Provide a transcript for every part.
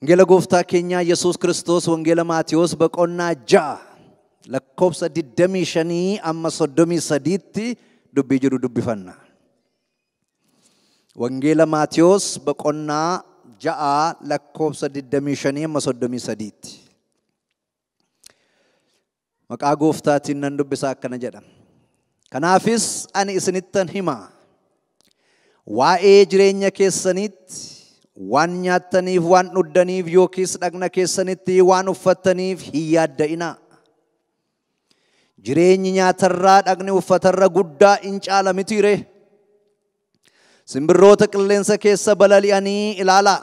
Wangeela gooftaa keenyaa Yesuus Kiristoos Wangeela Maatiyos boqonnaa 6 lakkoofsa 25 amma 33tti dubbii jiru dubbifanna. Wangeela Maatiyos boqonnaa 6 lakkoofsa 25 amma 33tti. Maqaa gooftaatiin nan dubbisa akkana jedha. Kanaafis ani isinittan hima. Waa'ee jireenya keessanitti waan nyaattaniif waan dhuddaniif yookiis dhagna keessanitti waan uffattaniif hin yaadda'inaa. Jireenyi nyaatarraa dhagni uffatarra guddaa in caala mitiiree? Simbirroota qilleensa keessa balali'anii ilaalaa.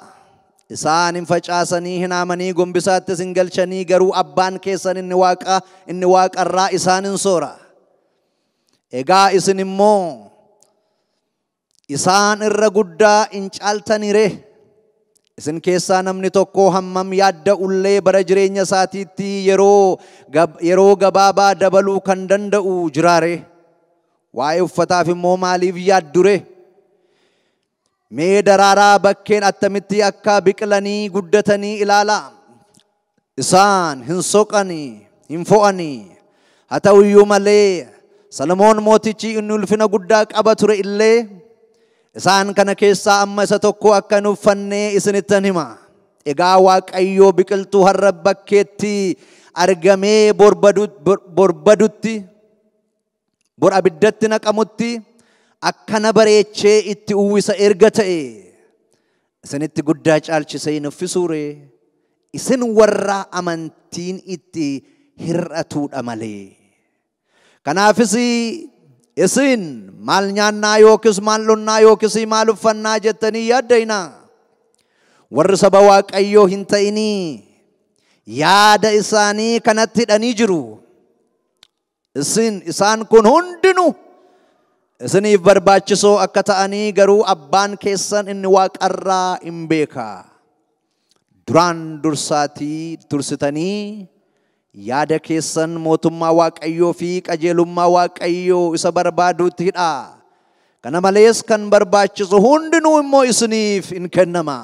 Isaan hin facaasanii hin haamanii gombisaattis hin galchanii garuu abbaan keessan inni waaqarraa isaan hin soora. Egaa isin immoo isaan irra guddaa hin caaltaniree? Isin keessaa namni tokko hammam yaadda'ullee bara jireenya isaatiitti yeroo gabaabaa dabaluu kan danda'u jiraaree? Waa'ee uffataaf immoo maaliif yaadduree? Mee daraaraa bakkeen attamitti akka biqilanii guddatanii ilaalaa. Isaan hin soqanii, hin fo'anii. Haa ta'uyyuu malee Salomoon mootichi inni ulfina guddaa qaba ture illee isaan kana keessaa amma isa tokko akka hin uffanne isinittan hima. Egaa Waaqayyoo biqiltuu har'a bakkeetti argamee borbadutti, bor abiddatti naqamutti akkana bareechee itti uwwisa erga ta'e isinitti guddaa caalchisee hin uffisuuree? Isin warra amantiin itti hir'atuudha malee. Kanaafis isin maal nyaannaa yookiis maal dhunnaa yookiis maal uffannaa jettanii yaadda'inaa. Warri saba Waaqayyoo hin ta'inii yaada isaanii kanatti hidhanii jiru. Isin isaan kun hundinuu isiniif barbaachisoo akka ta'anii garuu abbaan keessan inni waaqarraa hin beeka. Duraan dursaatii tursitanii yaada keessan mootummaa Waaqayyoo fi qajeelummaa Waaqayyoo isa barbaaduutti hidhaa. Kana malees kan barbaachisu hundinuu immoo isiniif hin kennama.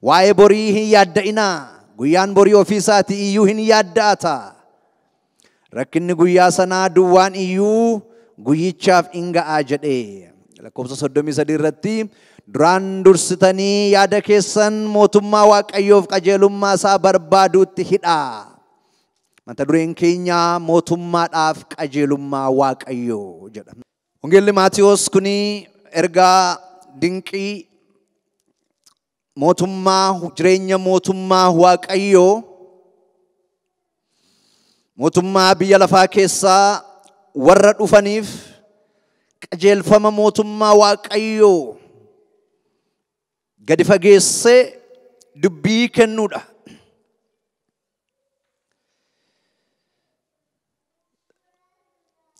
Waa'ee borii hin yaadda'inaa. Guyyaan borii ofii isaatii iyyuu hin yaadda'ata. Rakkinni guyyaa sanaa duwwaan iyyuu guyyichaaf hin ga'aa jedhee. Lakkoofsa 33 irratti duraan dursitanii yaada keessan mootummaa Waaqayyoof qajeelummaa isaa barbaaduutti hidhaa. Mata dureen keenya mootummaadhaaf qajeelummaa Waaqayyoo jedha. Wangeelli Maatiyos kuni ergaa dinqii mootummaa jireenya mootummaa Waaqayyoo mootummaa biyya lafaa keessaa warra dhufaniif qajeelfama mootummaa Waaqayyoo gadi fageessee dubbii kennuudha.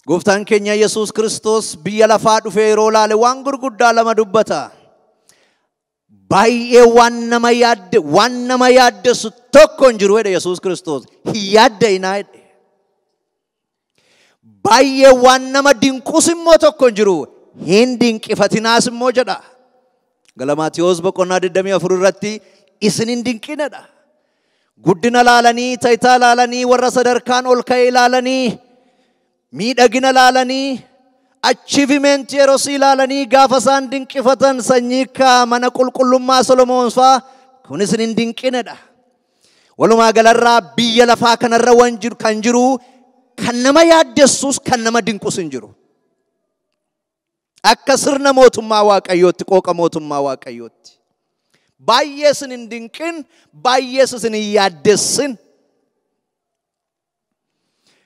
Gooftaan keenya Yesuus Kiristoos biyya lafaa dhufee yeroo laale waan gurguddaa lama dubbata. Baay'ee waan nama yaadde waan nama yaaddessu tokko hin jiru jedhe Yesuus Kiristoos. Hin yaadda'inaa jedhe. Baay'ee waan nama dinqus immoo tokko hin jiru. Hin dinqifatinaas immoo jedha. Galamaatiyoos boqonnaa 24 irratti isin hin dinqinadha. Guddina laalanii, taayitaa laalanii, warra sadarkaan ol ka'e laalanii, miidhagina laalanii, achievement yeroo si ilaalanii gaafa isaan dinqifatan sanyii kaa mana qulqullummaa Solomoon fa'aa kun isin hin dinqinadha. Walumaa galarraa biyya lafaa kanarra waan jiru kan jiru kan nama yaaddessus kan nama dinqus hin jiru. Akka sirna mootummaa Waaqayyootti qooqa mootummaa Waaqayyootti. Baay'ee isin hin dinqin, baay'ee isin hin yaaddessin.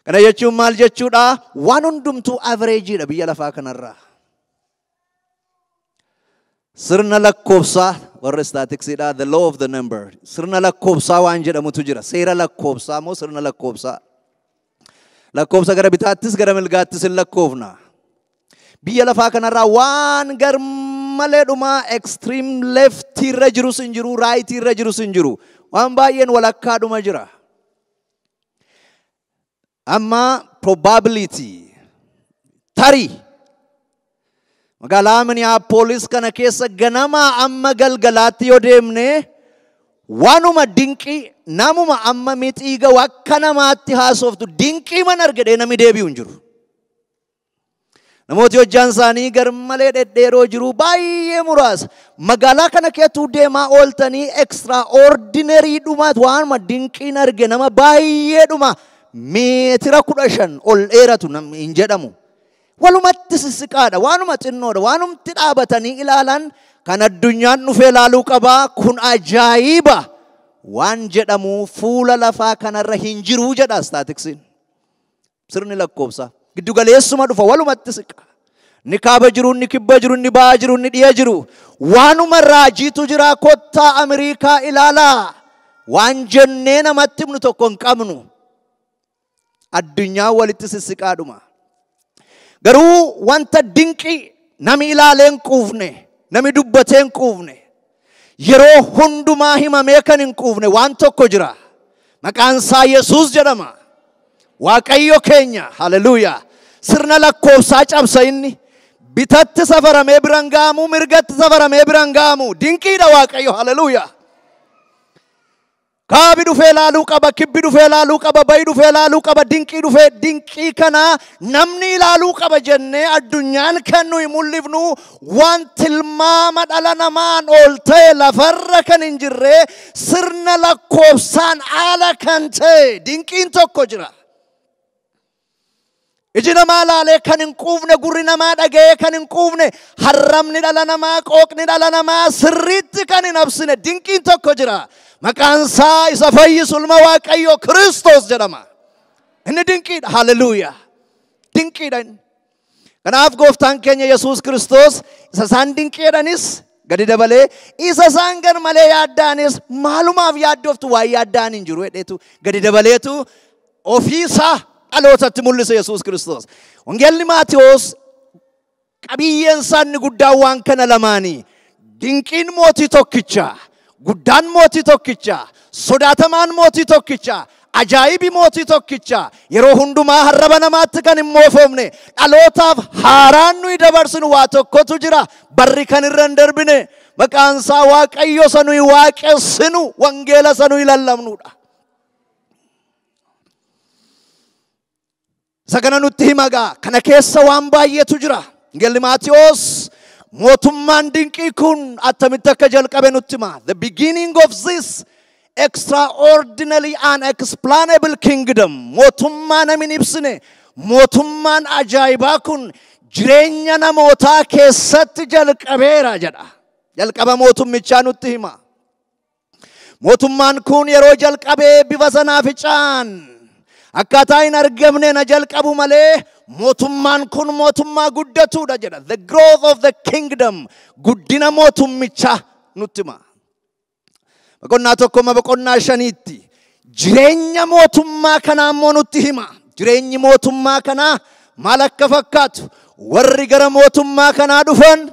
Kana jechuun maal jechuudha? Waan hundumtuu averejidha biyya lafaa kanarraa. Sirna lakkoofsaa warra istaatiksiidha, the law of the number. Sirna lakkoofsaa waan jedhamutu jira. Seera lakkoofsaa moo sirna lakkoofsaa? Lakkoofsa gara bitaattis gara mirgaattis hin lakkoofna. Biyya lafaa kanarraa waan garmaleedhuma extreme left irra jirus hin jiru, right irra jirus hin jiru. Waan baay'een walakkaadhuma jira. Amma probability tarii magaalaa Minneapolis kana keessa ganamaa amma galgalaatti yoo deemne Waanuma dinqii namuma amma mixii ga'u akka namaatti haasoftu dinqii man argadhee namni deebi'u hin jiru. Namooti hojjaan isaanii garmalee dhedheeroo jiru baay'ee muraasa. Magaalaa kana keessattuu deemaa ooltanii extraordinary dhumaat waanuma dinqiin arge nama baay'ee dhuma meetira 15 ol dheeratu namni hin jedhamu. Walumatti sissiqaadha, waanuma xinnoodha, waanumti dhaabatanii ilaalan kan addunyaan dhufee ilaaluu qabaa kun ajaa'iba waan jedhamu fuula lafaa kanarra hin jiru jedha staatiksiin. Sirni lakkoofsaa. Giddu galeessuma dhufa walumatti siqa. Inni kaaba jiru, inni kibba jiru, inni ba'aa jiru, inni dhiya jiru. Waanuma raajiitu jira kottaa Ameerikaa ilaalaa. Waan jennee namatti himnu tokko hin qabnu. Addunyaa walitti sissiqaadhuma. Garuu wanta dinqii nami ilaalee hin quufne, nami dubbatee hin quufne, yeroo hundumaa himamee kan hin quufne waan tokko jira. Maqaan isaa Yesuus jedhama. Waaqayyo keenya, haleluuyaa. Sirna lakkoofsaa cabsa inni. Bitatti safaramee biraan ga'amu, mirgatti safaramee biraan ga'amu. Dinqiidha Waaqayyo, haleluuyaa. Kaabi dhufee ilaaluu qaba, kibbi dhufee ilaaluu qaba, bayi dhufee ilaaluu qaba, dinqii dhufee dinqii kana namni ilaaluu qaba jennee addunyaan kan nuyi mul'ifnu waan tilmaama dhala namaan ol ta'e lafarra kan hin jirre sirna lakkoofsaan ala kan ta'e dinqiin tokko jira. Iji namaa laalee kan hin quufne, gurri namaa dhaga'ee kan hin quufne, harramni dhala namaa, qooqni dhala namaa sirriitti kan hin absine dinqiin tokko jira. Maqaan isaa isa fayyisu ilma Waaqayyoo Kiristoos jedhama. Inni dinqiidha. Haleluuyaa. Dinqiidha inni. Kanaaf gooftaan keenya Yesuus Kiristoos isa isaan dinqiidhanis gadi dabalee isa isaan gar malee yaaddaanis maalumaaf yaaddoftu waan yaaddaan hin jiru jedheetu gadi dabaleetu ofiisaa dhalootatti mul'ise Yesuus Kiristoos. Wangeelli Maatewos qabiyyeen isaa inni guddaan waan kana lamaanii dinqiin mootii tokkicha, guddaan mootii tokkicha, sodaatamaan mootii tokkicha, ajaa'ibi mootii tokkicha, yeroo hundumaa harraba namaatti kan hin moofofne, dhalootaaf haaraan nuyi dabarsinu waa tokkotu jira, barri kan irra hin darbine, maqaan isaa Waaqayyo isa nuyi waaqessinu, wangeela isa nuyi lallabnudha. Isa kana nutti hima gaa, kana keessa waan baay'eetu jira. Wangeelli Maatewos mootummaan dinqii kun attamitti akka jalqabe nutti hima. The beginning of this extraordinary unexplainable kingdom. Mootummaa namni hin ibsine, mootummaan ajaa'ibaa kun jireenya namootaa keessatti jalqabeera jedha. Jalqaba mootummichaa nutti hima. Mootummaan kun yeroo jalqabee bifa sanaaficaan akkaataa hin argamne na jalqabu malee mootummaan kun mootummaa guddatuudha jedha. The growth of the kingdom, guddina mootummichaa nutti hima. Boqonnaa 1 boqonnaa 5tti jireenya mootummaa kanaa immoo nutti hima. Jireenyi mootummaa kanaa maal akka fakkaatu warri gara mootummaa kanaa dhufan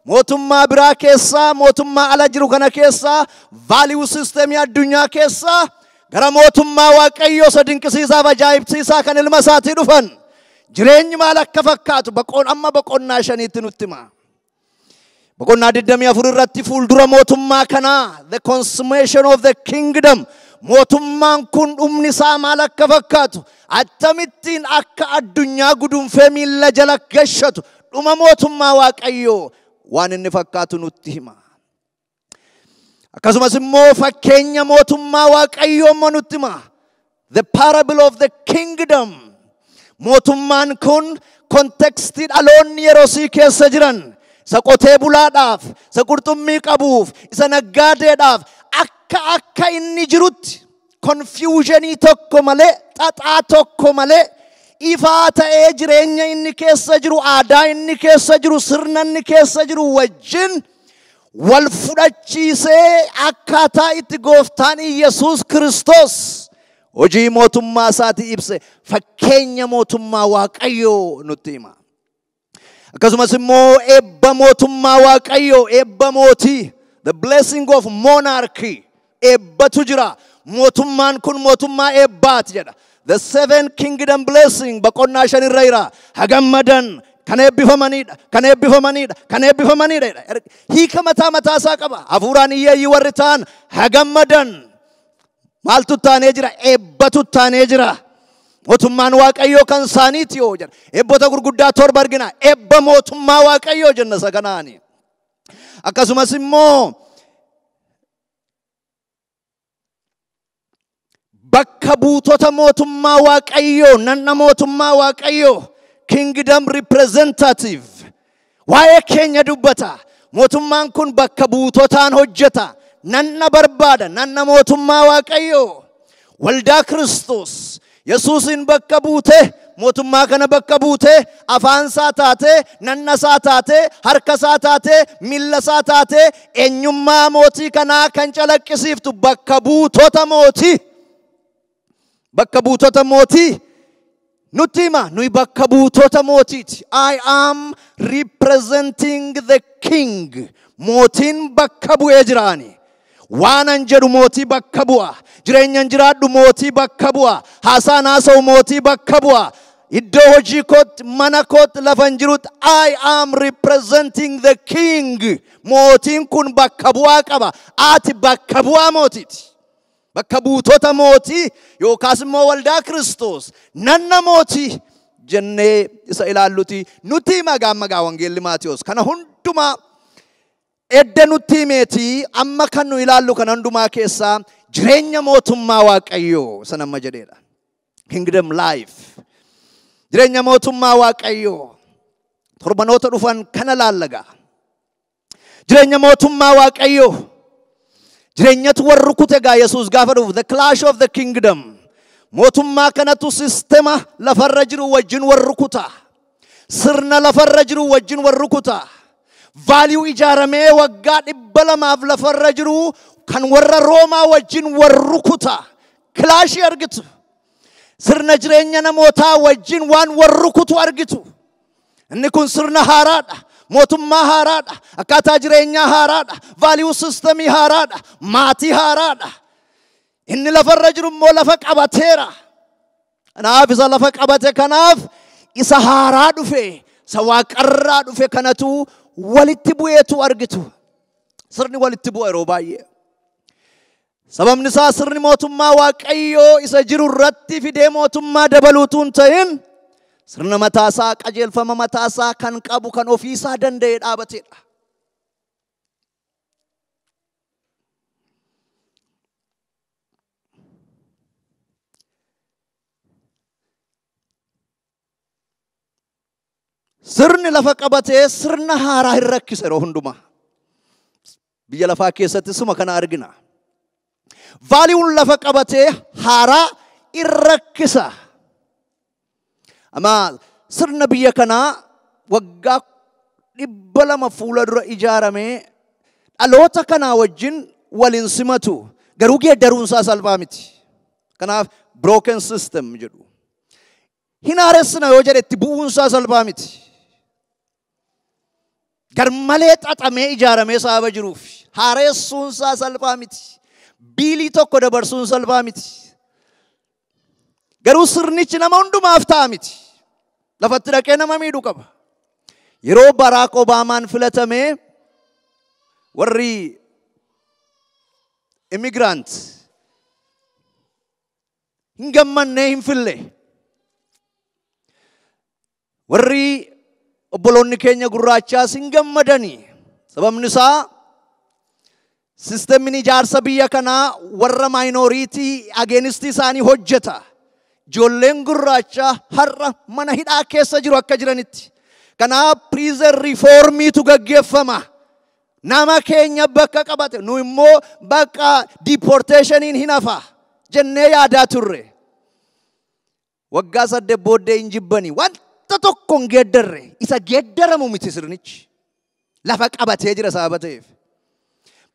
mootummaa biraa keessaa, mootummaa ala jiru kana keessaa, value system addunyaa keessaa gara mootummaa Waaqayyoo isa dinqisiisaaf ajaa'ibsiisaa kan ilma isaatii dhufan jireenyi maal akka fakkaatu amma boqonnaa 5tti nutti hima. Boqonnaa 24 irratti fuuldura mootummaa kanaa, the consummation of the kingdom, mootummaan kun dhumni isaa maal akka fakkaatu, akkamittiin akka addunyaa gudunfee miilla jala gashatu, dhuma mootummaa Waaqayyoo waan inni fakkaatu nutti hima. Akkasumas immoo fakkeenya mootummaa Waaqayyoo immoo nutti hima. The parable of the kingdom. Mootummaan kun kontekstii dhaloonni yeroo sii keessa jiran, isa qotee bulaadhaaf, isa qurxummii qabuuf, isa naggaadeedhaaf akka inni jirutti konfiyuushinii tokko malee, xaxaa tokko malee ifaa ta'ee jireenya inni keessa jiru, aadaa inni keessa jiru, sirna inni keessa jiru wajjin wal fudhachiisee akkaataa itti gooftaan Iyyasuus Kiristoos hojii mootummaa isaatii ibse fakkeenya mootummaa Waaqayyoo nutti hima. Akkasumas immoo eebba mootummaa Waaqayyoo, eebba mootii, the blessing of monarchy, eebbatu jira. Mootummaan kun mootummaa eebbaati jedha. The seven kingdom blessing boqonnaa 5 irra jira. Hagammadan Kan eebbifamanidha. Kan eebbifamanidha. Kan eebbifamanidha. Hiika mataa mataa isaa qaba. Hafuuraan hiyyeeyyii warri ta'an haa gammadan. Maaltu taanee jira? Eebbatu taanee jira. Mootummaan Waaqayyoo kan isaaniiti yoo jedha. Eebbota gurguddaa 7 argina. Eebba mootummaa Waaqayyoo jenna isa kanaani. Akkasumas immoo bakka buutota mootummaa Waaqayyoo, nanna mootummaa Waaqayyoo, kingdom representative. Waa'ee keenya dubbata. Mootummaan kun bakka buutotaan hojjeta. Nanna barbaada, nanna mootummaa Waaqayyoo. Waldaa Kiristoos Yesuusin bakka buute, mootummaa kana bakka buute, afaan isaa taate, nanna isaa taate, harka isaa taate, miilla isaa taate, eenyummaa mootii kanaa kan calaqqisiiftu bakka buutota mootii. Bakka buutota mootii. Nutti hima, nuyi bakka buutota mootiiti. I am representing the king. Mootiin bakka bu'ee jiraani. Waanan jedhu mootii bakka bu'a. Jireenyan jiraadhu mootii bakka bu'a. Haasaan haasa'u mootii bakka bu'a. Iddoo hojii kootti, mana kootti, lafan jirutti I am representing the king. Mootiin kun bakka bu'aa qaba. Ati bakka bu'aa mootiiti. Bakka buutota mootii yookaas immoo waldaa Kiristoos nanna mootii jennee isa ilaalluti. Nutti hima gaamma wangeelli Maatiyos. Kana hundumaa edda nutti himeetii amma kan nu ilaallu kan hundumaa keessaa jireenya mootummaa Waaqayyoo isa nama jedheedha. Kingdom life. Jireenya mootummaa Waaqayyoo torbanoota dhufan kana laallagaa. Jireenya mootummaa Waaqayyoo. Jireenyatu warri rukute gaa Yesuus gaafa dhufu, the clash of the kingdom. Mootummaa kanatu sistema lafarra jiru wajjin warri rukuta. Sirna lafarra jiru wajjin warri rukuta. Value ijaaramee waggaa 200 lafarra jiru kan warra Roomaa wajjin warri rukuta. Clashii argitu. Sirna jireenya namootaa wajjin waan warri rukutu argitu. Inni kun sirna haaraadha. Mootummaa haaraadha. Akkaataa jireenyaa haaraadha. Value systemii haaraadha. Maatii haaraadha. Inni lafarra jiru immoo lafa qabateera. Kanaaf isa lafa qabate kanaaf isa haaraa dhufe, isa waaqarraa dhufe kanatu walitti bu'eetu argitu. Sirni walitti bu'a yeroo baay'ee. Sababni isaa sirni mootummaa Waaqayyoo isa jiru irratti fidee mootummaa dabaluutu hin ta'in sirna mataasaa, qajeelfama mataasaa kan qabu kan ofiisaa danda'ee dhaabateedha. Sirni lafa qabatee sirna haaraa hin rakkisa yeroo hundumaa. Biyya lafaa keessatti suma kana argina. Vaaliyuun lafa qabatee haaraa hin rakkisa. Amma sirna biyya kanaa waggaa 200 fuula dura ijaaramee dhaloota kanaa wajjin waliin simatu. Garuu geeddaruun isaa salphaa miti. Kanaaf broken system jedhu. Hin haaressina yoo jedhe itti bu'uun isaa salphaa miti. Garmalee xaxamee ijaaramee sababa jiruuf haaressuun isaa salphaa miti. Biilii tokko dabarsuun salphaa miti. Garuu sirnichi nama hundumaaf ta'a miti. Lafatti dhaqee nama miidhuu qaba. Yeroo Barack Obaamaan filatamee warri immigrant hin gammannee hin fille. Warri obboloonni keenya gurraachaas hin gammadanii. Sababni isaa sisteemiin ijaarsa biyya kanaa warra maayinooriitii ageenistii isaanii hojjeta. Ijoolleen gurraachaa har'a mana hidhaa keessa jiru akka jiranitti. Kanaaf prison reformiitu gaggeeffama. Nama keenya bakka qabate nu immoo bakka deportationiin hin hafa jennee yaadaa turre. Waggaa 8 booddee hin jibbanii wanta tokko hin geeddarre. Isa geeddaramu miti sirnichi. Lafa qabatee jira sababa ta'eef.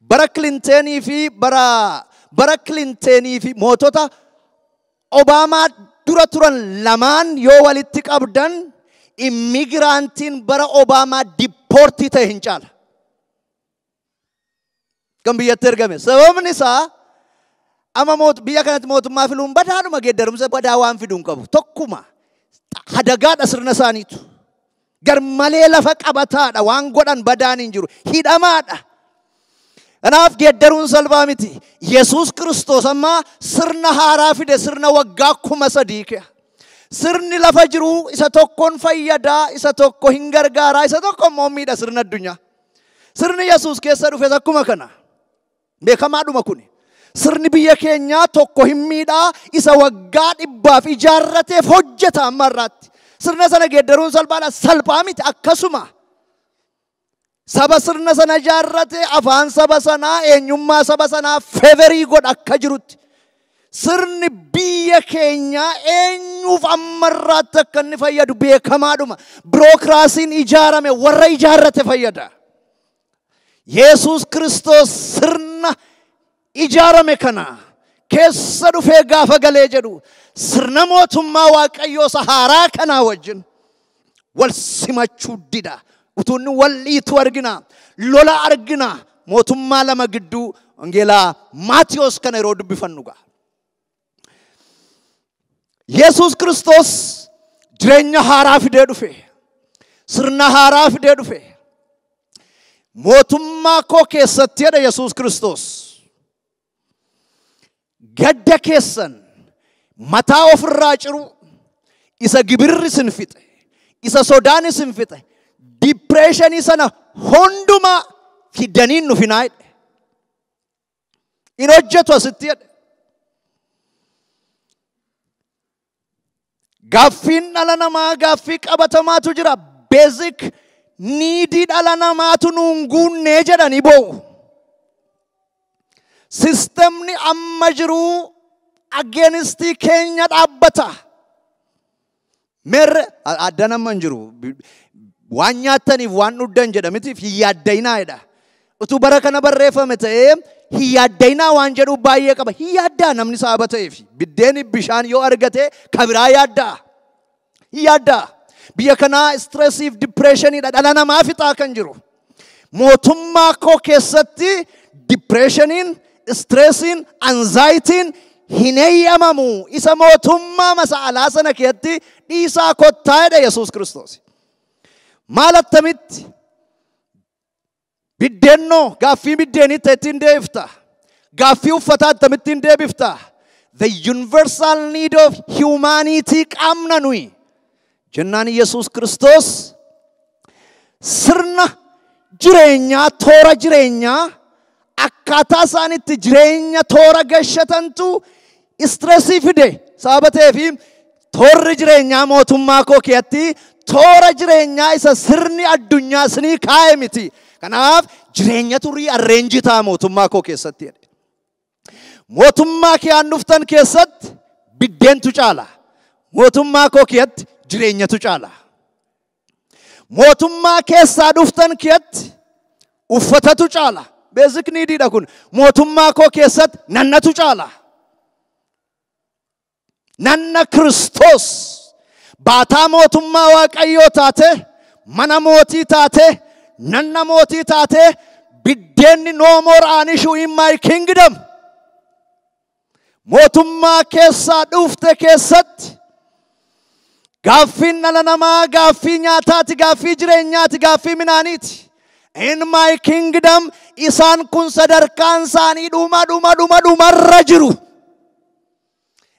Bara Clintonii fi bara Clintonii fi mootota Obaamaa dura turan lamaan yoo walitti qabdan immigiraantiin bara Obaamaa diippoortii ta'e hin caala. Kan biyyatti ergame. Sababni isaa amma biyya kanatti mootummaa filuun badaadhuma geeddarumsa badaa waan fiduu hin qabu. Tokkuma hadagaadha sirna isaaniitu. Garmalee lafa qabataadha. Waan godhan badaan hin jiru. Hidhamaadha. Kanaaf geeddaruun salphaa miti. Yesuus Kiristoos amma sirna haaraa fide, sirna waggaa 3000 kee. Sirni lafa jiru isa tokkoon fayyadaa, isa tokko hin gargaaraa, isa tokko immoo miidha sirna addunyaa. Sirni Yesuus keessa dhufes akkuma kana. Beekamaadhuma kuni. Sirni biyya keenyaa tokko hin miidhaa, isa waggaa 100 ijaarrateef hojjeta amma irraatti. Sirna sana geeddaruun salphaadha. Salphaa miti akkasuma. Saba sirna sana ijaarrate, afaan saba sanaa, eenyummaa saba sanaa feverii godha akka jirutti. Sirni biyya keenyaa eenyuuf amma irraatti akka inni fayyadu beekamaadhuma. Birookiraasiin ijaarame warra ijaarrate fayyada. Yesuus Kiristoos sirna ijaarame kana keessa dhufee gaafa galee jedhu sirna mootummaa Waaqayyoo isa haaraa kanaa wajjin wal simachuu dida. Utuu inni wal dhiitu argina, lola argina. Mootummaa lama gidduu wangeelaa Maatiyos kana yeroo dubbifannu ga'a. Yesuus Kiristoos jireenya haaraa fidee dhufe. Sirna haaraa fidee dhufe. Mootummaa koo keessatti jedha Yesuus Kiristoos. Gadda keessan mataa ofirraa ciru, isa gibirri isin fixe, isa sodaan isin fixe, dipireeshinii sana hundumaa fidaniin nufinaa jedhe. In hojjetu asitti jedhe. Gaaffiin dhala namaa gaaffii qabatamaatu jira. Basic needii dhala namaatu nuun guunnee jedhanii boo'u. Sistemni amma jiru ageenistii keenya dhaabbata. Meerre adda nama hin jiru. Waan nyaattaniif waan dhugdan jedhamitiif hin yaaddayinaa jedha. Utuu bara kana barreeffame ta'ee hin yaaddayinaa waan jedhu baay'ee qaba. Hin yaaddaa namni sababa ta'eef. Biddeen bishaan yoo argate kabiraa yaaddaa. Hin yaaddaa. Biyya kanaa stressiif dipireeshiniidha dhala namaa fixaa kan jiru. Mootummaa koo keessatti dipireeshiniin, stressiin, anzaayitiin hin eeyyamamu. Isa mootummaa masa alaa sana keessatti dhiisaa kottaa jedha Yesuus Kiristoos. Maal attamitti? Biddeennoo gaaffii biddeenitti ittiin deebifta. Gaaffii uffataa attamitti ittiin deebifta. The universal need of humanity qaamna nuyi. Jennaan Yesuus Kiristoos sirna jireenyaa, toora jireenyaa, akkaataa isaan itti jireenya toora gashatantu stressii fide. Sababa ta'eef toorri jireenyaa mootummaa koo keessatti toora jireenyaa isa sirni addunyaa isinii kaa'e miti. Kanaaf jireenyatu rearrange ta'a mootummaa koo keessatti jedhe. Mootummaa kiyaan dhuftan keessatti biddeentu caala. Mootummaa koo keessatti jireenyatu caala. Mootummaa keessaa dhuftan keessatti uffatatu caala. Basic needidha kun. Mootummaa koo keessatti nannatu caala. Nanna Kiristoos baataa mootummaa Waaqayyoo taate, mana mootii taate, nanna mootii taate, biddeenni no more an issue in my kingdom. Mootummaa keessaa dhufte keessatti gaaffiin dhala namaa gaaffii nyaataati, gaaffii jireenyaati, gaaffii midhaaniiti. In my kingdom isaan kun sadarkaan isaanii dhuma dhuma dhuma dhumarra jiru.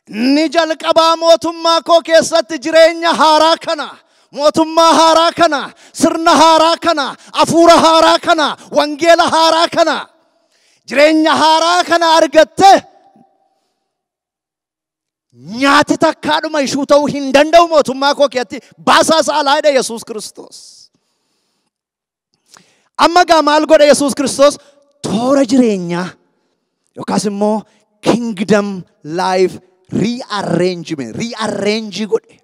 Inni jalqabaa mootummaa koo keessatti jireenya haaraa kana, mootummaa haaraa kana, sirna haaraa kana, hafuura haaraa kana, wangeela haaraa kana, jireenya haaraa kana argatte nyaati takkaadhuma ishuu ta'uu hin danda'u mootummaa koo keessatti baasaa isaa alaa jedha Yesuus Kiristoos. Amma gaa maal godha Yesuus Kiristoos? Toora jireenyaa yookaas immoo kingdom life rearrangement, rearrange godhe.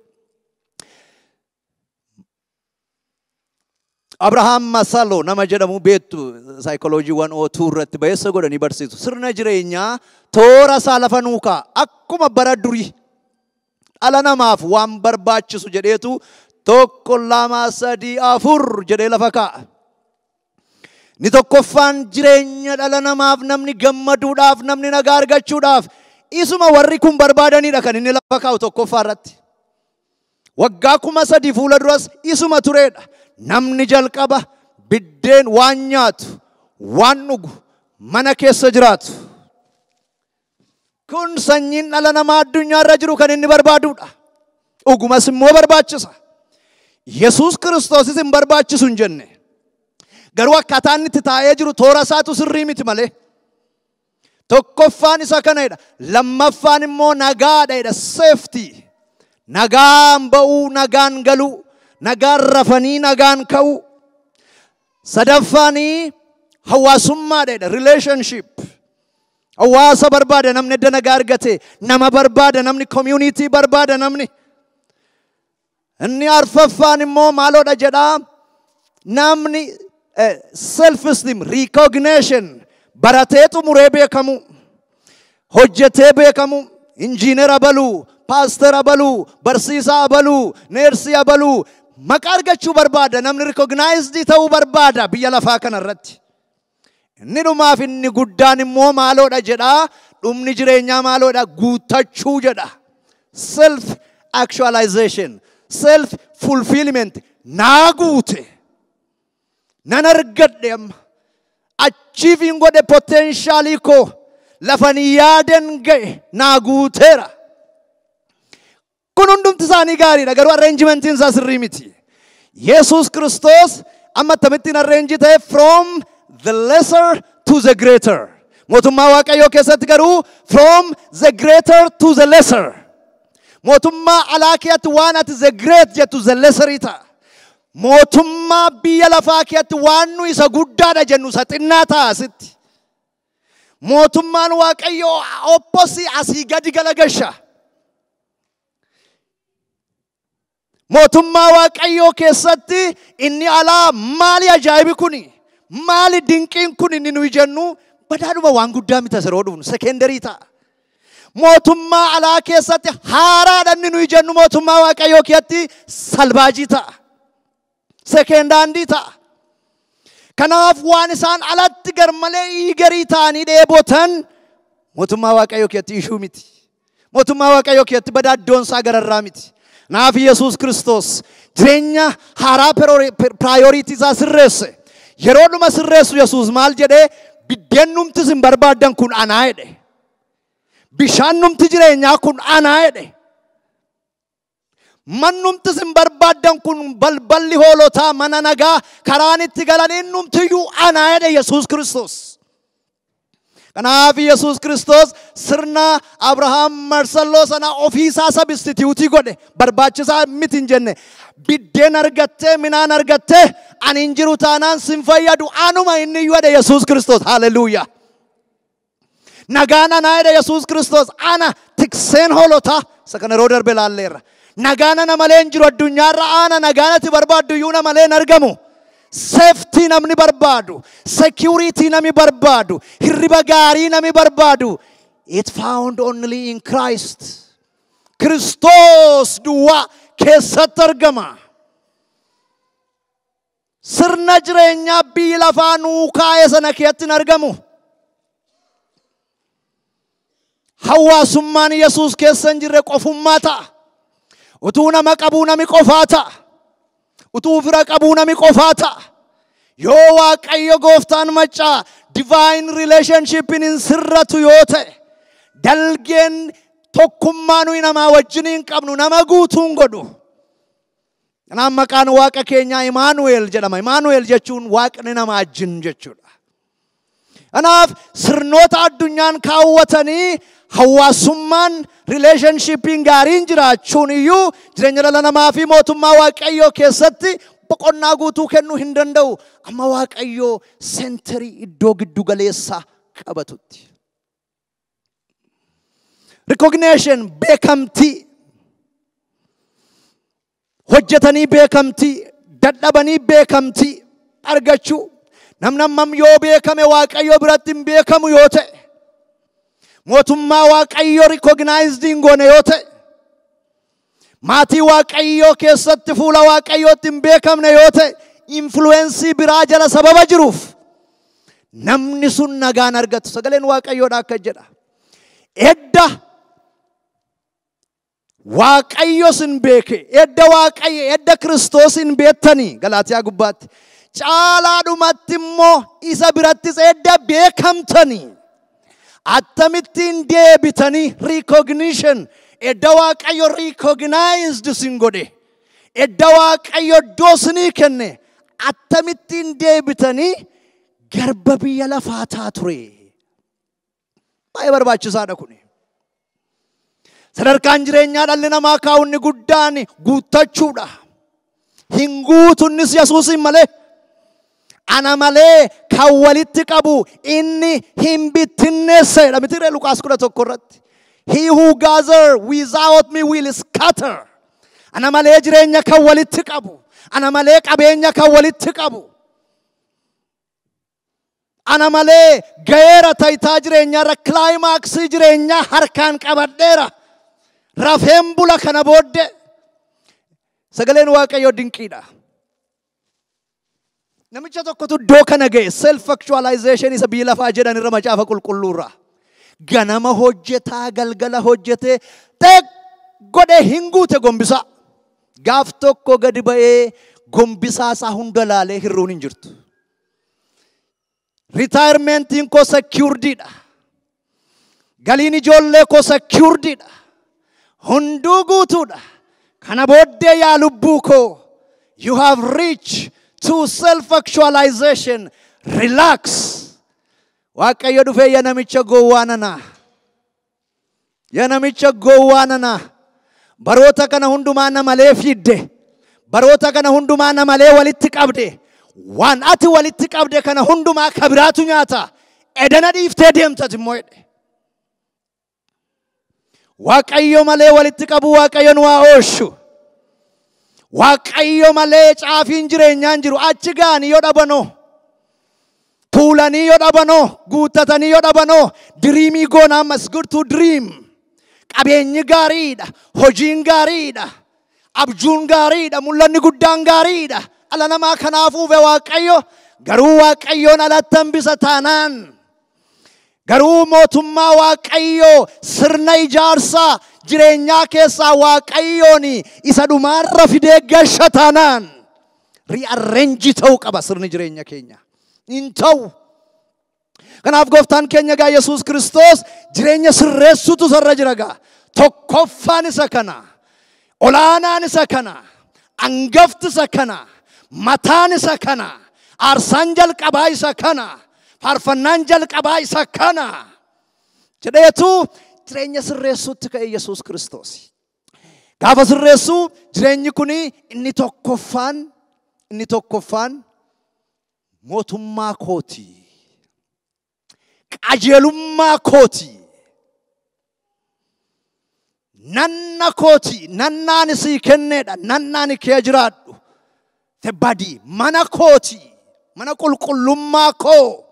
Abrahaam Maslow nama jedhamu beektu saayikoloojii 102 irratti ba'eessa godhanii barsiisu. Sirna jireenyaa toora isaa lafa nuu kaa'a. Akkuma bara durii dhala namaaf waan barbaachisu jedheetu 1 2 3 4 jedhee lafa kaa'a. Ni tokkoffaan jireenya dhala namaaf namni gammaduudhaaf, namni nagaa argachuudhaaf isuma warri kun barbaadanidha kan inni lafa kaa'u tokkoffaa irratti. Waggaa 3000 fuula duras isuma tureedha. Namni jalqaba biddeen waan nyaatu, waan dhugu, mana keessa jiraatu. Kun sanyiin dhala namaa addunyaarra jiru kan inni barbaadudha. Dhugumas immoo barbaachisa. Yesuus Kiristoosis hin barbaachisu hin jenne. Garuu akkaataa inni itti taa'ee jiru toora isaatu sirrii miti malee. Tokkoffaan isa kanadha. Lammaffaan immoo nagaadha. Safety. Nagaan ba'uu, nagaan galuu, nagaan rafanii, nagaan ka'uu. Sadaffaanii hawaasummaadha. Relationship. Hawaasa barbaada namni edda nagaa argate, nama barbaada namni, community barbaada namni. Inni arfaffaan immoo maaloodha jedhaa? Namni self esteem, recognition, baratee xumuree beekamu, hojjetee beekamu, injiinera baluu, paastera baluu, barsiisaa baluu, neersii baluu, maqaa argachuu barbaada namni, recognized ta'uu barbaada biyya lafaa kanarratti. Inni dhumaaf inni guddaan immoo maaloodha jedhaa? Dhumni jireenyaa maaloodha? Guuttachuu jedha. Self actualization, self fulfillment. Naa guute. Nan argadhe amma. Achieve godhe potentialii koo, lafan yaadan ga'e, naa guuteera. Kun hundumti isaanii gaariidha, garuu arrangementiin isaa sirrii miti. Yesuus Kiristoos amma akkamittiin arrange ta'e? From the lesser to the greater. Mootummaa Waaqayyoo keessatti garuu from the greater to the lesser. Mootummaa alaa keessatti waan ati the great jettu the lesser ta'a. Mootummaa biyya lafaa keessatti waan nu isa guddaadha jennu isa xinnaa ta'a asitti. Mootummaan Waaqayyoo opposite, asii gadi galagasha. Mootummaa Waaqayyoo keessatti inni alaa maali ajaa'ibi kuni? Maali dinqiin kun inni nuyi jennu? Badaadhuma waan guddaa miti, yeroo dhufnu secondary ta'a. Mootummaa alaa keessatti haaraadha inni nuyi jennu mootummaa Waaqayyoo keessatti salvaage ta'a. Second hand ta'a. Kanaaf waan isaan alatti garmalee eager ta'anii dheebotan mootummaa Waaqayyoo keessatti issue miti. Mootummaa Waaqayyoo keessatti badaa iddoon isaa gararraa miti. Kanaaf Yesuus Kiristoos jireenya haaraa priority isaa sirreesse. Yeroo dhuma sirreessu Yesuus maal jedhee? Biddeen numti isin barbaaddan kun anaa jedhe. Bishaan numti jireenyaa kun anaa jedhe. Mannumti isin barbaaddan kun, balballi hoolotaa, mana nagaa, karaan itti galan innumtiyyuu anaa jedhe Yesuus Kiristoos. Kanaaf Yesuus Kiristoos sirna Abrahaam Marsalloo sana ofiisaa substitute godhe. Barbaachisaa miti hin jenne. Biddeen argattee, minaan argattee, ani hin jiru taanaan sin fayyadu, anuma inni iyyuu jedhe Yesuus Kiristoos. Haleluuyaa. Nagaan anaa jedhe Yesuus Kiristoos. Ana tikseen hoolotaa, isa kana yeroo darbe laalleerra. Nagaan ana malee hin jiru addunyaarra, ana nagaan ati barbaaddu iyyuu na malee hin argamu. Safety namni barbaadu, security namni barbaadu, hirriba gaarii namni barbaadu, it found only in Christ. Kiristoos duwwaa keessatti argama. Sirna jireenyaa biyyi lafaa nuu kaa'e sana keessatti hin argamu. Hawaasummaan Yesuus keessa hin jirre qofummaa ta'a. Utuu nama qabuu nami qofaa ta'a. Utuu fira qabuu nami qofaa ta'a. Yoo Waaqayyo gooftaan maccaa divine relationshipin hin sirratu yoo ta'e, dalgeen tokkummaa nuyi namaa wajjin hin qabnu nama guutuu hin godhu. Kanaaf maqaan Waaqa keenyaa Imaanu'eel jedhama. Imaanu'eel jechuun Waaqni nama wajjin jechuudha. Kanaaf sirnoota addunyaan kaawwatanii hawaasummaan, relationshipiin gaariin jiraachuun iyyuu jireenya dhala namaa fi mootummaa Waaqayyoo keessatti boqonnaa guutuu kennuu hin danda'u. Amma Waaqayyoo center, iddoo giddu galeessaa qabatutti. Recognition, beekamtii. Hojjetanii beekamtii, dadhabanii beekamtii argachuu. Namni hammam yoo beekame Waaqayyoo biratti hin beekamu yoo ta'e, mootummaa Waaqayyoo recognized hin goone yoo ta'e, maatii Waaqayyoo keessatti fuula Waaqayyootti hin beekamne yoo ta'e, influence biraa jala sababa jiruuf namni sun nagaan argatu. Sagaleen Waaqayyoodha akka jedha. Edda Waaqayyo sin beeke, edda Waaqayyo, edda Kiristoos hin beektanii Galaatiyaa gubbaatti. Caalaadhumatti immoo isa birattis edda beekamtanii akkamittiin deebitanii recognition edda Waaqayyo recognized sin godhe, edda Waaqayyo iddoo sinii kenne akkamittiin deebitanii garba biyya lafaa taa ture. Baay'ee barbaachisaadha kuni. Sadarkaan jireenyaa dhalli namaa kaa'u inni guddaan guuttachuudha. Hin guutu innis Yesuusin malee. Ana malee kan walitti qabu inni hin bittinneessa jedha miti ree Luqaas 11 irratti. He who gather without me will scatter. Ana malee jireenya kan walitti qabu. Ana malee qabeenya kan walitti qabu. Ana malee ga'eera taayitaa jireenyaarra kilaayimaksii jireenyaa harkaan qabadheera. Rafeen bula kana booddee. Sagaleen Waaqayyoo dinqiidha. Namicha tokkotu iddoo kana ga'e self actualization isa biyya lafaa jedhan irra macaafa qulqulluurra. Ganama hojjetaa galgala hojjetee xeeq godhee hin guute gombisaa. Gaaf tokko gadi ba'ee gombisaa isaa hunda laalee hirruun hin jirtu. Retirement koo securedidha. Galiin ijoollee koo securedidha. Hunduu guutuudha. Kana booddee yaa lubbuu koo, you have reached to self-actualization. Relax. Waaqayyo dhufee yaa namicha gowwaa nana. Yaa namicha gowwaa nana. Baroota kana hundumaa na malee fiidde. Baroota kana hundumaa na malee walitti qabde. Waan ati walitti qabde kana hundumaa kabiraatu nyaata. Edana dhiiftee deemtati immoo jedhe. Waaqayyo malee walitti qabu Waaqayyo nu haa oolchu. Waaqayyo malee caafiin jireenyaan jiru achi ga'anii yoo dhabanoo. Tuulanii yoo dhabanoo, guuttatanii yoo dhabanoo, dream goona ammas good to dream. Qabeenyi gaariidha, hojiin gaariidha, abjuun gaariidha, mul'anni guddaan gaariidha. Dhala namaa kanaaf uume Waaqayyo, garuu Waaqayyoon alatti hambisa taanaan. Garuu mootummaa Waaqayyoo sirna ijaarsaa jireenyaa keessaa Waaqayyoon isa dhumaarra fidee gasha taanaan rearrange ta'uu qaba sirni jireenya keenya. Hin ta'u. Kanaaf gooftaan keenya gaa Yesuus Kiristoos jireenya sirreessutu sarra jira gaa. Tokkoffaan isa kana. Olaanaan isa kana. Angafti isa kana. Mataan isa kana. Aarsaan jalqabaa isa kana. Faarfannaan jalqabaa isa kana. Jedheetu jireenya sirreessuutti ka'e Yesuus Kiristoos. Gaafa sirreessuu jireenyi kuni inni tokkoffaan mootummaa kooti. Qajeelummaa kooti. Nanna kooti. Nannaan sii kenneedha. Nannaan kee jiraadhu. The body mana kooti. Mana qulqullummaa koo.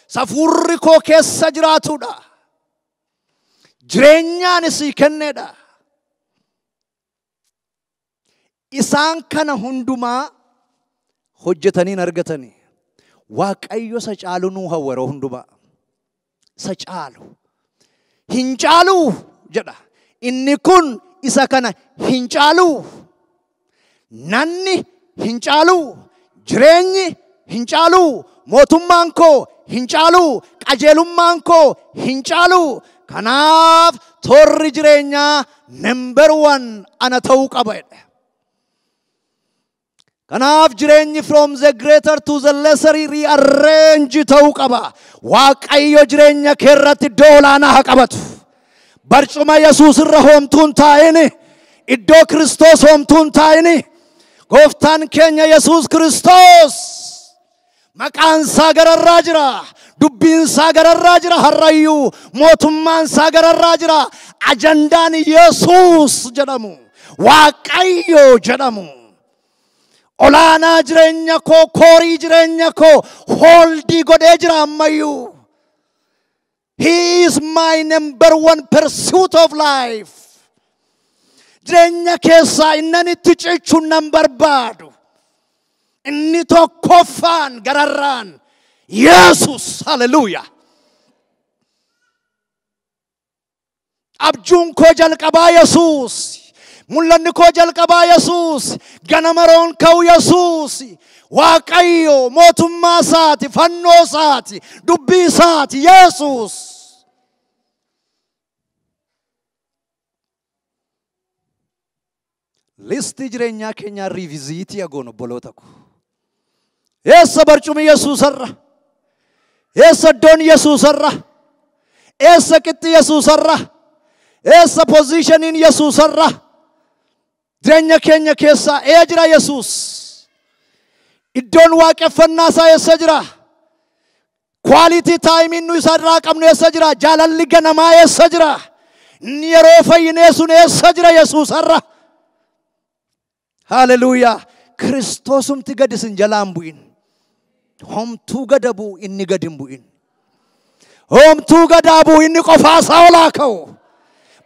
Safuurri koo keessa jiraatudha. Jireenyaan sii kenneedha. Isaan kana hundumaa hojjetanii hin argatanii. Waaqayyo isa caalu nuu hawwa yeroo hundumaa. Isa caalu. Hin caalu jedha. Inni kun isa kana hin caalu. Nanni hin caalu. Jireenyi hin caalu. Mootummaan koo hin caalu. Qajeelummaan koo hin caalu. Kanaaf toorri jireenyaa number one ana ta'uu qaba jedhe. Kanaaf jireenyi from the greater to the lesser rearrange ta'uu qaba. Waaqayyo jireenya kee irratti iddoo olaanaa haa qabatu. Barcuma Yesuus irra hoomtuun taa'ini. Iddoo Kiristoos hoomtuun taa'ini. Gooftaan keenya Yesuus Kiristoos maqaan isaa gararraa jira. Dubbiin isaa gararraa jira har'ayyuu. Mootummaan isaa gararraa jira. Ajandaan Yesuus jedhamu. Waaqayyo jedhamu. Olaanaa jireenya koo, core jireenya koo hold godhee jira ammayyuu. He is my number one pursuit of life. Jireenya keessaa innan itti cichu nan barbaadu. Inni tokkoffaan gararraan Yesus. Hallelujah. Abjuun koo jalqabaa Yesuus. Mul'anni koo jalqabaa Yesuus. Ganama roon ka'u Yesuus. Waaqayyo mootummaa isaati, fannoo isaati, dubbii isaati Yesuus. Listii jireenyaa keenyaa riiviziitii agoon obboloota ko. Eessa barcumi Yesuusarra? Eessa iddoon Yesuusarra? Eessa qixxi Yesuusarra? Eessa pozishiniin Yesuusarra? Jireenya keenya keessaa ee jira Yesuus? Iddoon waaqeffannaa isaa eessa jira? Kwaalitii taayimiin nu isa irraa qabnu eessa jira? Jaalalli ganamaa eessa jira? Inni yeroo fayyinee sun eessa jira Yesuusarra? Haleluuyaa! Kiristoosumti gad isin jalaan bu'in. Homtuu gada bu'u inni gad hin bu'in. Homtuu gadaa bu'u inni qofaasaa olaa ka'u.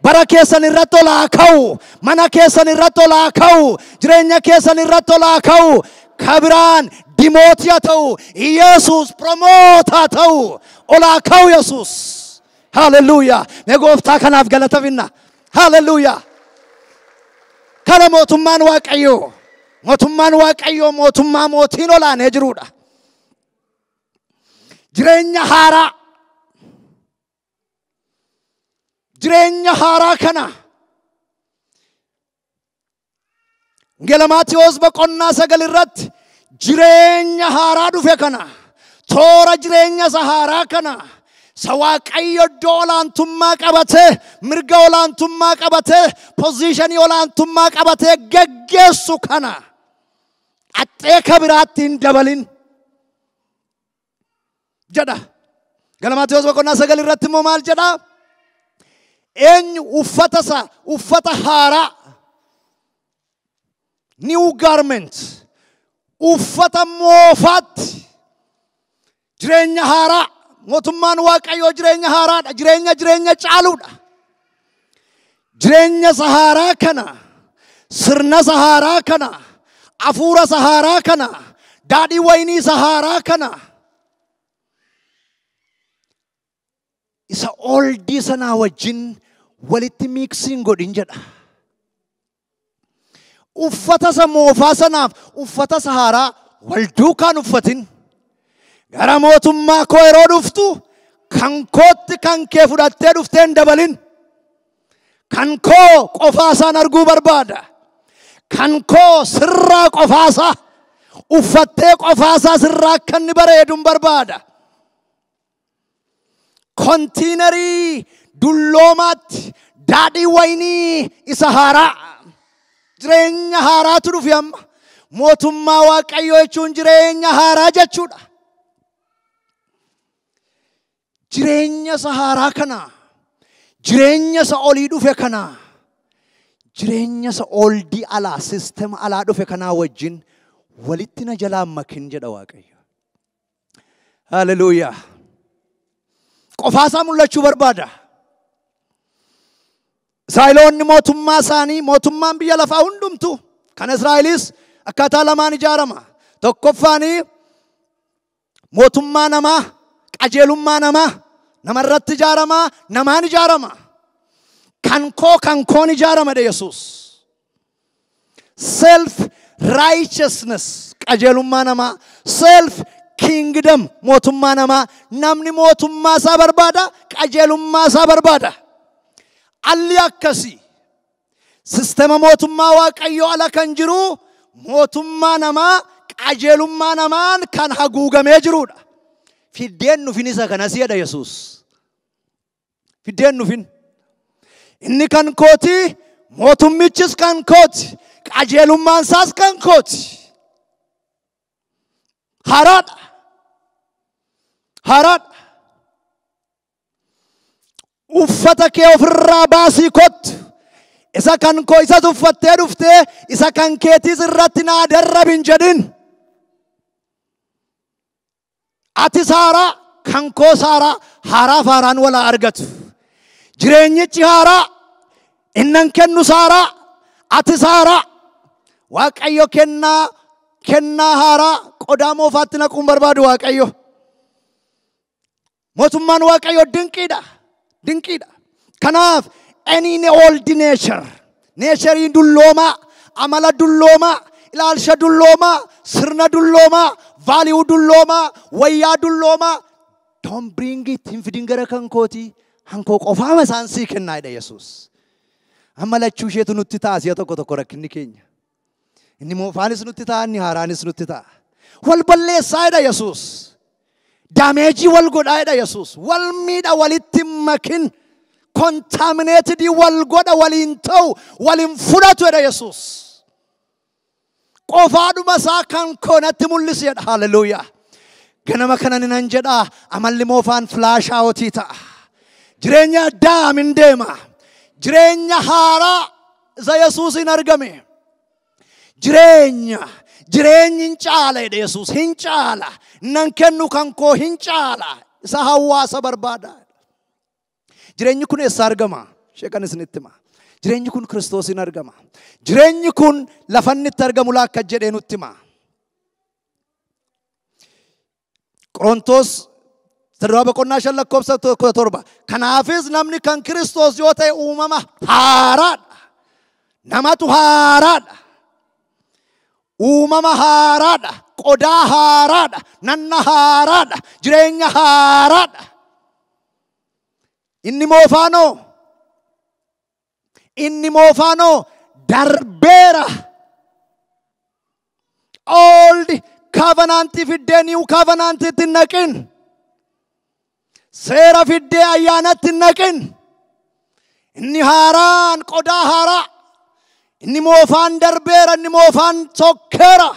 Bara keessan irratti olaa ka'u. Mana keessan irratti olaa ka'u. Jireenya keessan irratti olaa ka'u. Kabiraan dimootii haa ta'u. Yesuus promoot haa ta'u. Olaa ka'u Yesuus. Haleluuyaa! Mee gooftaa kanaaf galata finna. Haleluuyaa! Kana mootummaan Waaqayyoo. Mootummaan Waaqayyoo mootummaa mootiin olaanee jirudha. Jireenya haaraa. Jireenya haaraa kana. Wangeela Maatewos boqonnaa 9 irratti jireenya haaraa dhufe kana. Toora jireenya isa haaraa kana. Isa Waaqayyo iddoo olaantummaa qabatee, mirga olaantummaa qabatee, pozishinii olaantummaa qabatee geggeessu kana. Axxee kabiraatti hin dabalin jedha. Wangeela Maatewos boqonnaa 9 irratti immoo maal jedha? Eenyu uffata isaa, uffata haaraa, new garment, uffata moofaatti jireenya haaraa. Mootummaan Waaqayyoo jireenya haaraadha. Jireenya jireenya caaluudha. Jireenya isa haaraa kana, sirna isa haaraa kana, hafuura isa haaraa kana, daadhii wayinii isa haaraa kana, isa oldii sanaa wajjin walitti miiksiin godhin jedha. Uffata isa moofaa sanaaf uffata isa haaraa wal duukaan uffatin. Gara mootummaa koo yeroo dhuftu kan kootti kan kee fudhattee dhuftee hin dabalin. Kan koo qofaa isaan arguu barbaada. Kan koo sirraa qofaasaa uffattee qofaasaa sirraa akka inni bareedu barbaada. Kontiinarii dulloomaatti daadhii wayinii isa haaraa. Jireenya haaraatu dhufe amma. Mootummaa Waaqayyoo jechuun jireenya haaraa jechuudha. Jireenya isa haaraa kana, jireenya isa olii dhufe kana, jireenya isa oldii alaa, sistema alaa dhufe kanaa wajjin walitti na jalaan makin jedha Waaqayyo. Haleluuyaa! Qofaasaa mul'achuu barbaada. Israa'eloonni mootummaa isaanii, mootummaan biyya lafaa hundumtu kan Israa'elis akkaataa lamaan ijaarama. Tokkoffaanii mootummaa namaa, qajeelummaa namaa, namarratti ijaarama, namaan ijaarama. Kan koo kan koon ijaarama jedhe Yesuus. Self righteousness qajeelummaa namaa, self kingdom mootummaa namaa. Namni mootummaa isaa barbaada, qajeelummaa isaa barbaada. Alli akkasii sistema mootummaa Waaqayyoo ala kan jiru mootummaa namaa qajeelummaa namaan kan haguugamee jirudha. Fiddeen nufin isa kanas jedha Yesuus. Fiddeen nufin. Inni kan kooti, mootummichis kan kooti, qajeelummaan isaas kan kooti. Haaraadha. Haaraadha. Uffata kee ofirraa baasii kottu. Isa kan koo isas uffattee dhuftee isa kan keetiis irratti naa darrabin jedhin. Ati haaraa, kan koo haaraa, haaraaf haaraan walaa argatu. Jireenyichi haaraa, innan kennu haaraa, ati haaraa. Waaqayyo kennaa haaraa qodaa moofaatti naquun barbaadu Waaqayyo. Mootummaan Waaqayyo dinqiidha. Dinqiidha. Kanaaf any old nature, Neecheriin dulloomaa, amala dulloomaa, ilaalcha dulloomaa, sirna dulloomaa, value dulloomaa, wayyaa dulloomaa. Don't bring it. Hin fidin gara kan kootii. Hankoo qofaama isaan sii kennaa jedha Yesuus. Amma lachuu isheetu nutti ta'a si'a tokko tokko rakkinni keenya. Inni moofaanis nutti ta'a, inni haaraanis nutti ta'a. Wal balleessaa jedha Yesuus. Damage wal godhaa jedha Yesuus. Wal miidha walitti makin. Contaminated wal godha waliin ta'u waliin fudhatu jedha Yesuus. Qofaadhuma isaa kan koo natti mul'isi jedha. Hallelujah. Ganama kana nan jedha amalli moofaan flash out ta'a. Jireenya addaa min deema. Jireenya haaraa isa Yesuusiin argame. Jireenya jireenyi hin caala jedha Yesuus hin caala. Nan kennu kan koo hin caala. Isa hawaasa barbaada. Jireenyi kun eessa argama? Ishee kan isinitti hima. Jireenyi kun Kiristoosiin argama. Jireenyi kun lafa inni itti argamu laakka jedhee nutti hima. Qorontos sadarkaa boqonnaa 5 lakkoofsa 17. Kanaafis namni kan Kiristoos yoo ta'e uumama haaraadha. Namatu haaraadha. Uumama haaraadha. Qodaa haaraadha. Nanna haaraadha. Jireenya haaraadha. Inni moofaanoo. Inni moofaanoo darbeera. Old covenant fiddee new covenant itti naqin. Seera fiddee ayyaanatti naqin. Inni haaraan qodaa haaraa. Inni moofaan darbeera, inni moofaan sokkeera.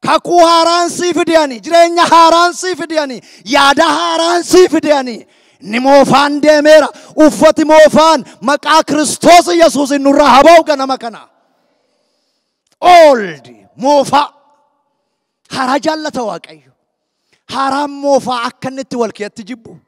Kakuu haaraan sii fidiyani, jireenya haaraan sii fidiyani, yaada haaraan sii fidiyani. Inni moofaan deemeera. Uffati moofaan maqaa Kiristoos Yesuus nurraa haa ba'u ganama kana. Old moofaa. Haaraa jaallata Waaqayyo. Haaraan moofaa akka inni itti wal keetti jibbu.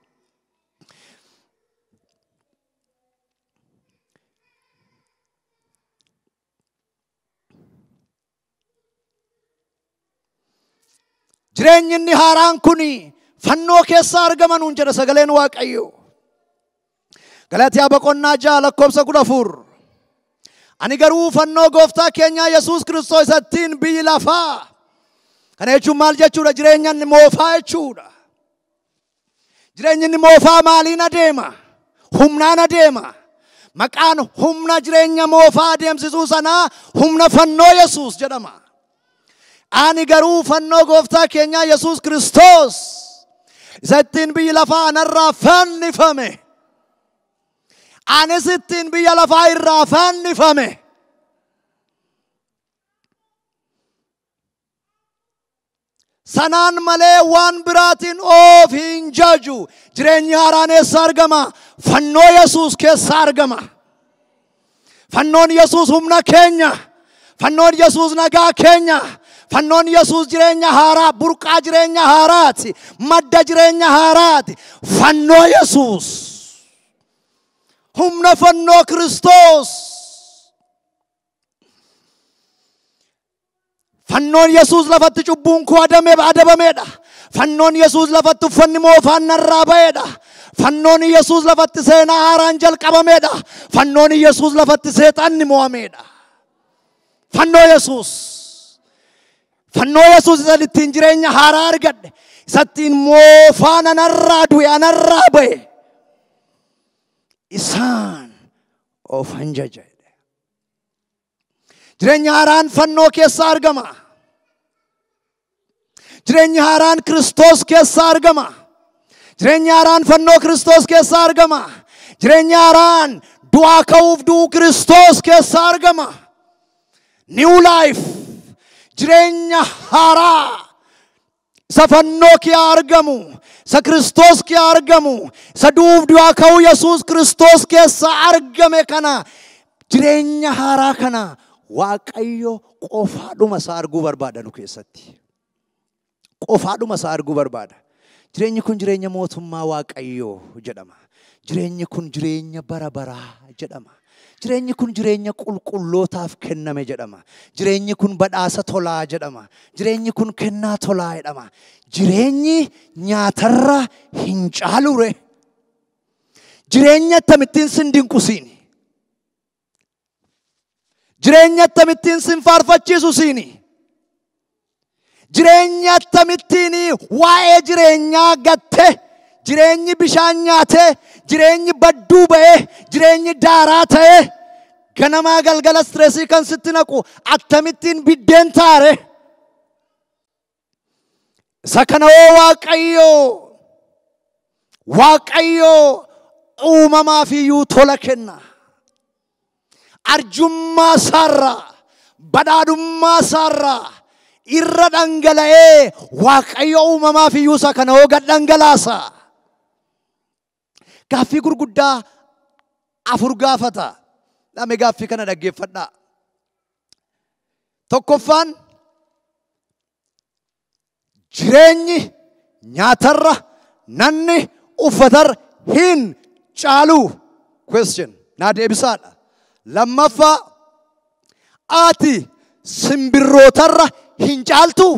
Jireenyi inni haaraan kuni fannoo keessa argama nuun jedha sagaleen Waaqayyo. Galaatiyaa boqonnaa 6 lakkoofsa 14. Ani garuu fannoo gooftaa keenyaa Yesuus Kiristoos isattiin biyyi lafaa. Kana jechuun maal jechuudha? Jireenya inni moofaa jechuudha. Jireenyi inni moofaa maaliin adeema? Humnaan adeema. Maqaan humna jireenya moofaa adeemsisuu sanaa humna fannoo Yesuus jedhama. Ani garuu fannoo gooftaa keenyaa Yesuus Kiristoos isattiin biyyi lafaa anarraa fannifame. Anis ittiin biyya lafaa irraa fannifame. Sanaan malee waan biraatiin of hin jaju. Jireenyi haaraan eessa argama? Fannoo Yesuus keessa argama. Fannoon Yesuus humna keenya. Fannoon Yesuus nagaa keenya. Fannoon Yesuus jireenya haaraa, burqaa jireenya haaraati. Madda jireenya haaraati. Fannoo Yesuus. Humna fannoo Kiristoos. Fannoon Yesuus lafatti cubbuun koo adabameedha. Fannoon Yesuus lafatti uffanni moofaan narraa ba'eedha. Fannoon Yesuus lafatti seenaa haaraan jalqabameedha. Fannoon Yesuus lafatti seexanni mo'ameedha. Fannoo Yesuus. Fannoo Yesuus isa ittiin jireenya haaraa argadhe. Isa ittiin moofaan anarraa du'e anarraa ba'e. Isaan of hanjaja. Jireenya haaraan fannoo keessa argama. Jireenya haaraan Kiristoos keessa argama. Jireenya haaraan fannoo Kiristoos keessa argama. Jireenya haaraan du'aa ka'uuf du'uu Kiristoos keessa argama. New life. Jireenya haaraa. Isa fannoo kee argamu. Isa Kiristoos kee argamu. Isa du'uuf du'aa ka'uu Yesuus Kiristoos keessa argame kana. Jireenya haaraa kana. Waaqayyo qofaadhuma isaa arguu barbaada nu keessatti. Qofaadhuma isaa arguu barbaada. Jireenyi kun jireenya mootummaa Waaqayyoo jedhama. Jireenyi kun jireenya bara baraa jedhama. Jireenyi kun jireenya qulqullootaaf kenname jedhama. Jireenyi kun badhaasa tolaa jedhama. Jireenyi kun kennaa tolaa jedhama. Jireenyi nyaatarra hin caalure. Jireenya akkamittiin sin dinqusiini. Jireenya akkamittiin sin faarfachiisu siini? Jireenya akkamittiin waa'ee jireenyaa gatte, jireenyi bishaan nyaate, jireenyi badduu ba'e, jireenyi daaraa ta'e, ganamaa galgala stressii kan sitti naqu akkamittiin biddeen taare? Isa kana hoo Waaqayyo uumamaaf iyyuu tola kenna. Arjummaa isaarraa, badhaadhummaa isaarraa irra dhangala'ee Waaqayyo uumamaaf iyyuu isa kana hoo gad dhangalaasa. Gaaffii gurguddaa afur gaafata. Dhame gaaffii kana dhaggeeffadhaa. Tokkoffaan, jireenyi nyaatarra, nanni uffatarra hin caalu? Question. Naa deebisaadha. Lammaffaa, ati simbirrootarra hin caaltu?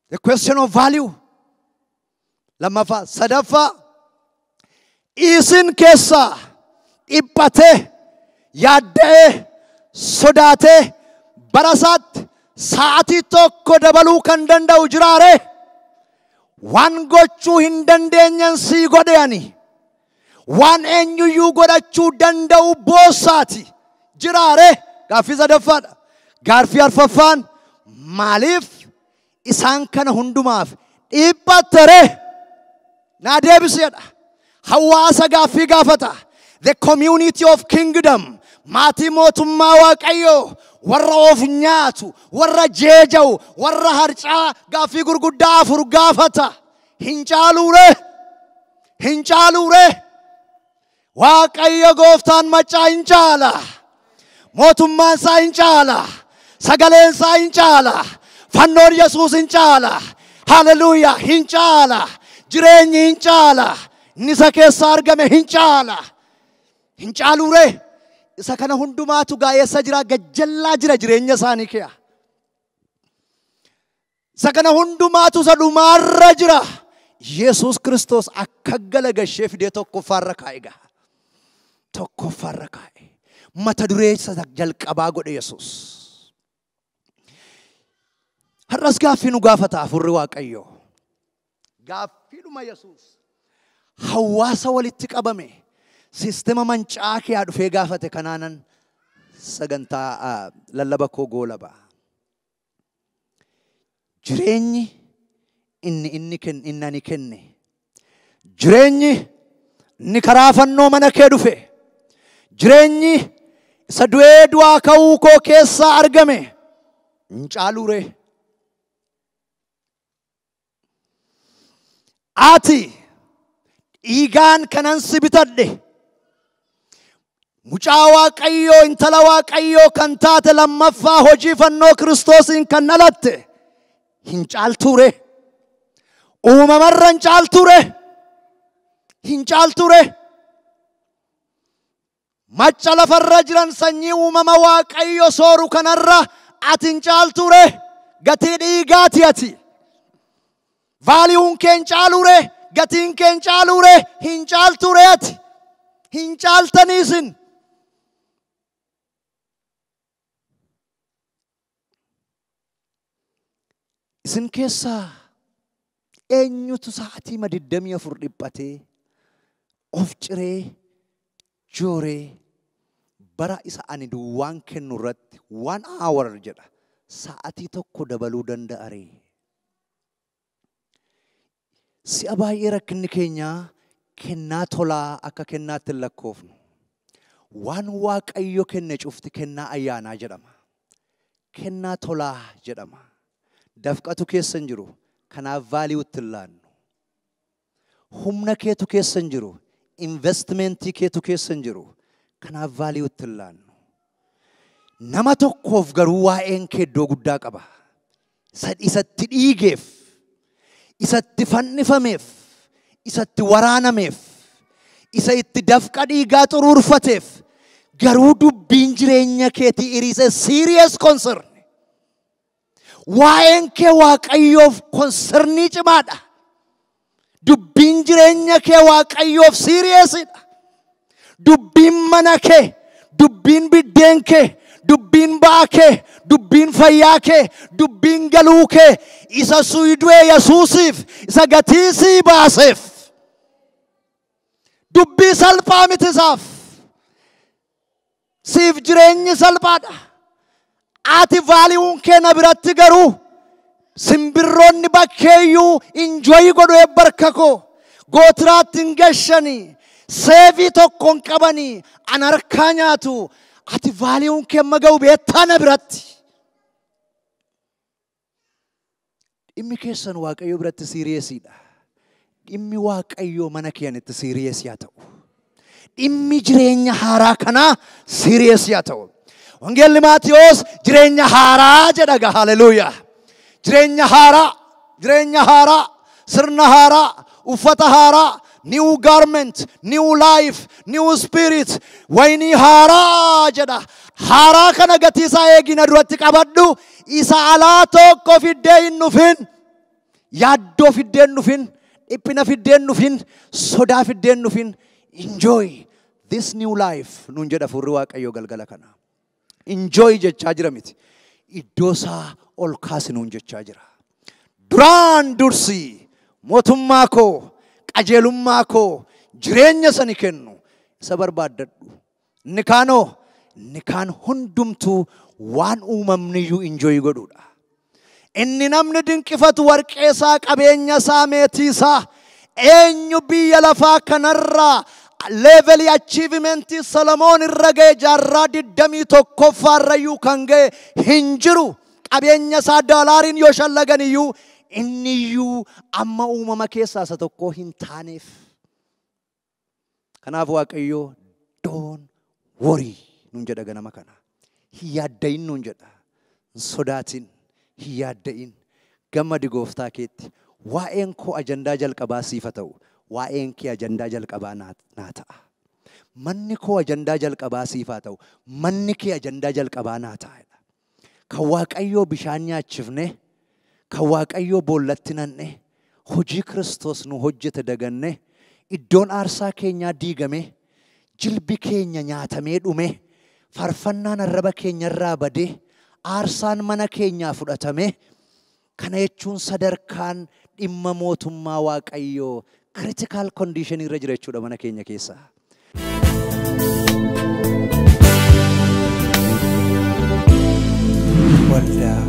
The question of value. Lammaffaa. Sadaffaa, isin keessaa dhiphatee, yaadda'ee, sodaatee bara isaatti sa'atii tokko dabaluu kan danda'u jiraare? Waan gochuu hin dandeenyen sii godhe ani. Waan eenyuyyuu godhachuu danda'u boossaati jiraare? Gaaffii sadaffaadha. Gaaffii arfaffaan, maaliif isaan kana hundumaaf dhiphattere? Naa deebiseedha. Hawaasa gaaffii gaafata. The community of kingdom. Maatii mootummaa Waaqayyoo, warra of nyaatu, warra jeeja'u, warra harcaa gaaffii gurguddaa afur gaafata. Hin caaluure? Hin caaluure? Waaqayyo gooftaan maccaa hin caala. Mootummaan isaa hin caala. Sagaleen isaa hin caala. Fannoon Yesuus hin caala. Haleluuyaa, hin caala. Jireenyi hin caala. Inni isa keessaa argame hin caala. Hin caaluure? Isa kana hundumaatu gaa'eessa jira, gajjallaa jira jireenya isaanii kee. Isa kana hundumaatu isa dhumaarra jira. Yesuus Kiristoos akka galagashee fidee tokkoffaarra kaa'e gaha. Tokkoffaarra kaa'e. Mata duree isa jalqabaa godhe Yesuus. Har'as gaaffii nu gaafata hafuurri Waaqayyoo. Gaaffiidhuma Yesuus hawaasa walitti qabame siistema manca'aa kee dhufee gaafate kanaanan sagantaa lallaba koo goolaba. Jireenyi inni inni ani kenne, jireenyi inni karaa fannoo mana kee dhufe, jireenyi isa du'ee du'aa ka'uu koo keessaa argame hin caaluure? Ati dhiigaan kanan si bitadhe, mucaa Waaqayyoo, intala Waaqayyoo kan taate, lammaffaa hojii fannoo Kiristoosiin kan dhalatte hin caaltuure? Uumamarra hin caaltuure? Hin caaltuure? Macca lafarra jiran, sanyii uumama Waaqayyo sooru kanarra ati hin caaltuure? Gatii dhiigaati ati. Valueun kee hin caaluure? Gatiin kee hin caaluure? Hin caaltuure ati? Hin caaltanii isin? Isin keessaa eenyutu sa'aatii 24 dhiphatee, of ciree, jooree, bara isa ani duwwaan kennu irratti 1 hour jedha, sa'atii tokko dabaluu danda'a ree? Si'a baay'ee rakkinni keenya kennaa tolaa akka kennaatti hin lakkoofnu. Waan Waaqayyo kenne cufti kennaa ayyaanaa jedhama. Kennaa tolaa jedhama. Dafqatu keessa hin jiru. Kanaaf valueutti hin laannu. Humna keetu keessa hin jiru. Investmentii keetu keessa hin jiru. Kanaaf valueutti hin laannu. Nama tokkoof garuu waa'een kee iddoo guddaa qaba. Isatti dhiigeef, isatti fannifameef, isatti waraanameef, isa itti dafqa dhiigaa xuruurfateef garuu dubbiin jireenya keetii it is a serious concern. Waa'een kee Waaqayyoof concernii cimaadha. Dubbiin jireenya kee Waaqayyoof seriousidha. Dubbiin mana kee, dubbiin biddeen kee, dubbiin ba'aa kee, dubbiin fayyaa kee, dubbiin galuu kee isa suydue Yesuusiif, isa gatii sii baaseef. Dubbii salphaa miti isaaf. Siif jireenyi salphaadha. Ati valueun kee na biratti garuu simbirroonni bakkeeyyuu enjoy godhu eebbarka koo. Gootiraatti hin gashanii, seefii tokko hin qabanii, an harkaa nyaatu. Ati valueun kee amma ga'u beektaa na biratti. Dhimmi keessan Waaqayyoo biratti seriousiidha. Dhimmi Waaqayyoo mana keenitti serious haa ta'u. Dhimmi jireenya haaraa kanaa serious haa ta'u. Wangeelli Maatiyoos jireenya haaraa jedha gaa, haleluuyaa. Jireenya haaraa, jireenya haaraa, sirna haaraa, uffata haaraa, new garment, new life, new spirit, waynii haaraa jedha. Haaraa kana gatii isaa eegina duratti qabadhu. Isa alaa tokko fiddee hin dhufin, yaaddoo fiddee hin dhufin, dhiphina fiddee hin dhufin, sodaa fiddee hin dhufin. Enjoy this new life nuun jedha Hafuurri Waaqayyoo galgala kana. Enjoy jechaa jira miti. Iddoo isaa ol kaasi nuun jechaa jira. Duraan dursi mootummaa koo, qajeelummaa koo, jireenya sani kennu isa barbaaddadhu. Inni kaanoo, inni kaan hundumtuu waan uumamniyyuu enjoy godhudha. Inni namni dinqifatu warqee isaa, qabeenya isaa, meetii isaa, eenyu biyya lafaa kanarraa levelii achievementii Solomoon irra ga'e jaarraa 21ffaa irrayyuu kan ga'e hin jiru. Qabeenya isaa doolaariin yoo shallagan iyyuu inni iyyuu amma uumama keessaa isa tokko hin taaneef. Kanaaf Waaqayyoo don't worry nuun jedha ganama kana. Hin yaadda'in nuun jedha. Hin sodaatin, hin yaadda'in. Gammadi gooftaa keetti. Waa'een koo ajandaa jalqabaa siif haa ta'u. Waa'een kee ajandaa jalqabaa naa ta'a. Manni koo ajandaa jalqabaa siif haa ta'u. Manni kee ajandaa jalqabaa naa ta'a. Kan Waaqayyoo bishaan nyaachifne, kan Waaqayyoo boollatti nanne, hojii Kiristoos nu hojjete daganne, iddoon aarsaa keenyaa diigame, jilbi keenya nyaatamee dhume, faarfannaan arraba keenyarraa badee, aarsaan mana keenyaa fudhatame. Kana jechuun sadarkaan dhimma mootummaa Waaqayyoo critical condition irra jira jechuudha mana keenya keessa. Waldaa